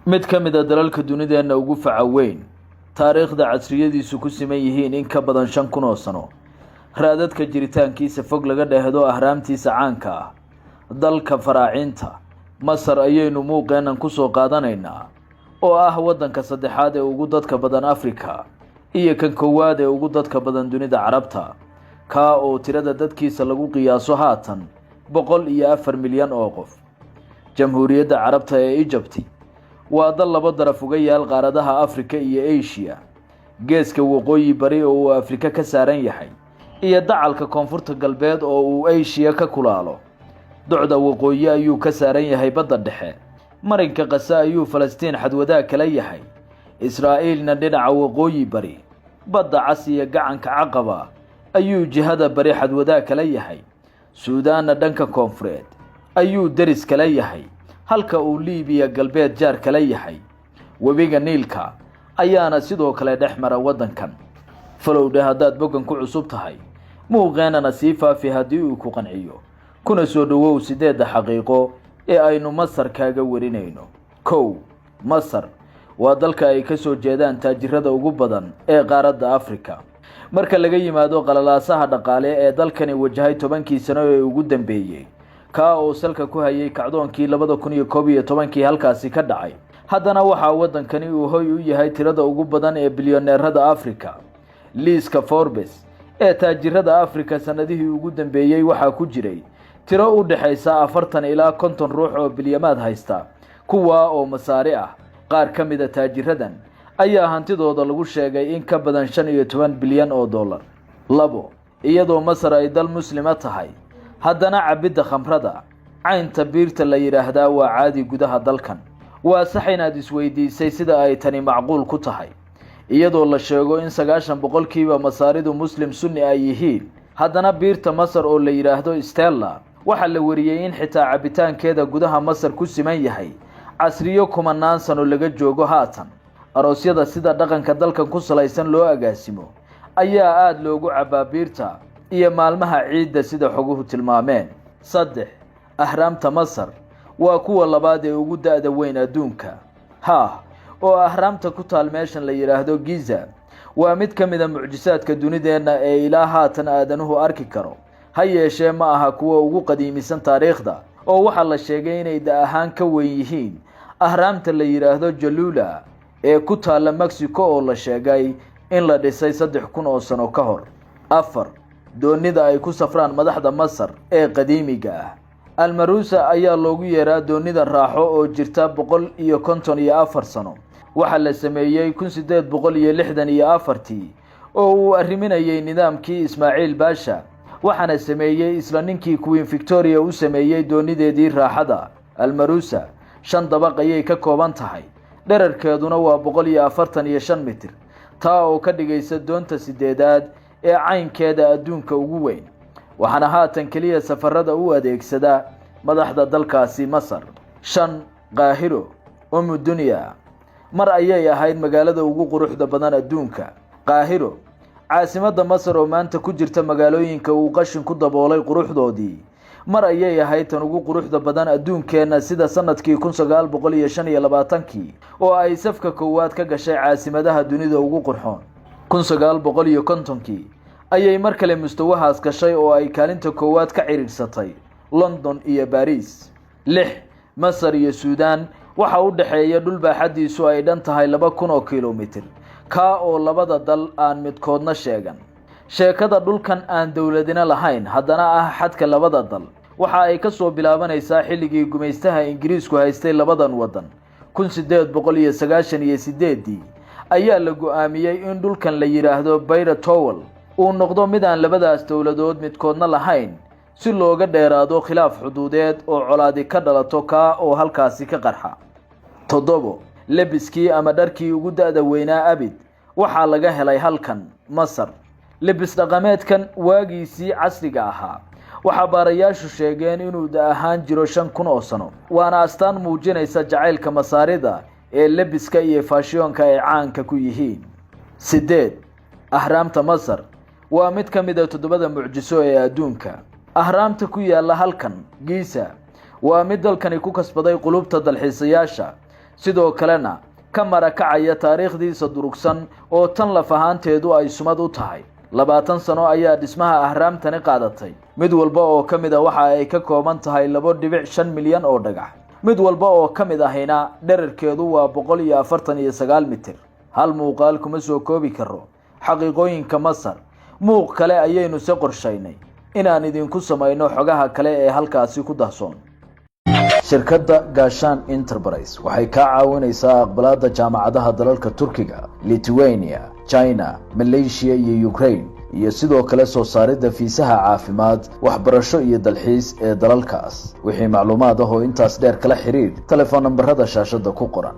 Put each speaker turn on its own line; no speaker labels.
Mid ka mid a dalalka dunideenna ugu faca weyn, taariikhda casriyadiisu ku siman yihiin in ka badan 5000 oo sano, raadadka jiritaankiisa fog laga dheehdo ahraamtiisa caanka ah, dalka Faraaciinta, Masar, ayaynu muuqeennan kusoo qaadanaynaa, oo ah waddanka saddexaad ee ugu dadka badan Afrika iyo kan koowaad ee ugu dadka badan dunida Carabta, kaa oo tirada dadkiisa lagu qiyaaso haatan 104 milyan oo qof. Jamhuuriyadda Carabta ee Ijabti waa dal laba daraf uga yaal qaaradaha Afrika iyo Asia: geeska waqooyi bari oo uu Afrika ka saaran yahay iyo dacalka koonfurta galbeed oo uu Asia ka kulaalo. Docda waqooyi ayuu ka saaran yahay badda Dhexe. Marinka Qase ayuu Falastiin xadwadaag kala yahay, Israa'iilna dhinaca waqooyi bari. Badda Cas iyo gacanka Caqaba ayuu jihada bari xadwadaag kala yahay. Suudaanna dhanka koonfureed ayuu deris kala yahay, halka uu Liibiya galbeed jaar kala yahay. Webiga Niilka ayaana sidoo kale dhex mara waddankan. Follow dheh haddaad boggan ku cusub tahay, muuqeenana sii faafi haddii uu ku qanciyo, kuna soo dhowow sideedda xaqiiqo ee aynu Masar kaaga warinayno. 1, Masar waa dalka ay ka soo jeedaan taajirada ugu badan ee qaaradda Afrika. Marka laga yimaado qalalaasaha dhaqaale ee dalkani wajahay 10kii sano ee ugu dambeeyey, kaa oo salka ku hayay kacdoonkii 2011kii halkaasi ka dhacay, haddana waxaa waddankani uu hoy u yahay tirada ugu badan ee bilyoneerada Afrika. Liiska Forbes ee taajirada Afrika sannadihii ugu dambeeyey waxaa ku jiray tiro u dhexaysa 40 ilaa 50 ruux oo bilyamaad haysta, kuwaa oo Masaari ah. Qaar ka mida taajiradan ayaa hantidooda lagu sheegay in ka badan 15 bilyan oo dollar. 2, iyadoo Masar ay dal Muslima tahay, haddana cabbidda khamrada caynta biirta la yidhaahdaa waa caadi gudaha dalkan. Waa sax inaad isweydiisay sida ay tani macquul ku tahay, iyadoo la sheego in 90% Masaaridu Muslim Sunni ay yihiin. Haddana biirta Masar oo la yidhaahdo Stella waxaa la wariyey in xitaa cabbitaankeeda gudaha Masar ku siman yahay casriyo kumanaan sano laga joogo haatan. Aroosyada sida dhaqanka dalkan ku salaysan loo agaasimo ayaa aada loogu cabbaa biirta iyo maalmaha ciidda, sida xoguhu tilmaameen. 3, ahraamta Masar waa kuwa labaad ee ugu da-da weyn adduunka. Haah, oo ahraamta ku taal meeshan la yidhaahdo Giza waa mid ka mid a mucjisaadka dunideenna ee ilaa haatan aadanuhu arki karo. Ha yeeshee, ma aha kuwa ugu qadiimisan taariikhda, oo waxaa la sheegay inay da ahaan ka weyn yihiin ahraamta la yidhaahdo Jalula ee ku taalla Mexico, oo la sheegay in la dhisay 3000 oo sano ka hor. 4, doonida ay ku safraan madaxda Masar ee qadiimiga ah, Almaruusa ayaa loogu yeeraa doonida raaxo, oo jirta 154 sano. Waxaa la sameeyey 1864-tii oo uu arriminayay nidaamkii Ismaaciil Baasha, waxaana sameeyey isla ninkii Queen Victoria u sameeyey doonideedii raaxada. Almaruusa shan dabaq ayay ka kooban tahay, dherarkeeduna waa 145 mitir, taa oo ka dhigaysa doonta sideedaad ee caynkeeda adduunka ugu weyn. Waxaana haatan keliya safarada u adeegsada madaxda dalkaasi Masar. 5, Qaahiro umu dunya mar ayay ahayd magaalada ugu quruxda badan adduunka. Qaahiro, caasimadda Masar, oo maanta ku jirta magaalooyinka uu qashin ku daboolay quruxdoodii, mar ayay ahayd tan ugu quruxda badan adduunkeenna, sida sanadkii 1925-kii oo ay safka koowaad ka gashay caasimadaha dunida ugu qurxoon. 1950-kii ayay mar kale mustawahaas gashay oo ay kaalinta koowaad ka cidhiidhsatay London iyo Baris. 6, Masar iyo Suudaan waxa u dhexeeya dhul baaxaddiisu ay dhan tahay 2000 oo kilomitir, kaa oo labada dal aan midkoodna sheegan. Sheekada dhulkan aan dowladina lahayn, haddana ah xadka labada dal, waxa ay ka soo bilaabanaysaa xilligii gumaystaha Ingiriisku haystay labadan waddan. 1898-ii ayaa la go-aamiyey in dhulkan la yidhaahdo Bayra Towel uu noqdo mid aan labadaas dowladood midkoodna lahayn, si looga dheeraado khilaaf xuduudeed oo colaadi ka dhalato, kaa oo halkaasi ka qarxa. 7, lebiskii ama dharkii ugu da-da weynaa abid waxaa laga helay halkan Masar. Lebis dhaqameedkan waagiisii casriga ahaa waxaa baarayaashu sheegeen inuu da ahaan jiro 5000 oo sano, waana astaan muujinaysa jacaylka Masaarida ee lebiska iyo faashiyoonka ay caanka ku yihiin. 8, ahraamta Masar waa mid ka mid a toddobada mucjiso ee adduunka. Ahraamta ku yaalla halkan Giisa waa mid dalkani ku kasbaday qulubta dalxiisayaasha. Sidoo kalena ka marakacaya taariikhdiisa durugsan oo tan laf ahaanteedu ay sumad u tahay. 20 sano ayaa dhismaha ahraamtani qaadatay. Mid walba oo ka mid a waxa ay ka kooban tahay 2.5 milyan oo dhagax. Mid walba oo ka mid ahina dherarkeedu waa 149 mitir. Hal muuqaal kuma soo koobi karo xaqiiqooyinka Masar. Muuq kale ayaynu se qorshaynay inaan idinku samayno xogaha kale ee halkaasi ku dahsoon. Shirkadda Gaashaan Enterprise waxay kaa caawinaysaa aqbalaadda jaamacadaha dalalka Turkiga, Lithuania, China, Malaysia iyo Ukraine, iyo sidoo kale soo saaridda fiisaha caafimaad, waxbarasho iyo dalxiis ee dalalkaas. Wixii macluumaad ah oo intaas dheer, kala xiriir telefoon nambarada shaashadda ku qoran.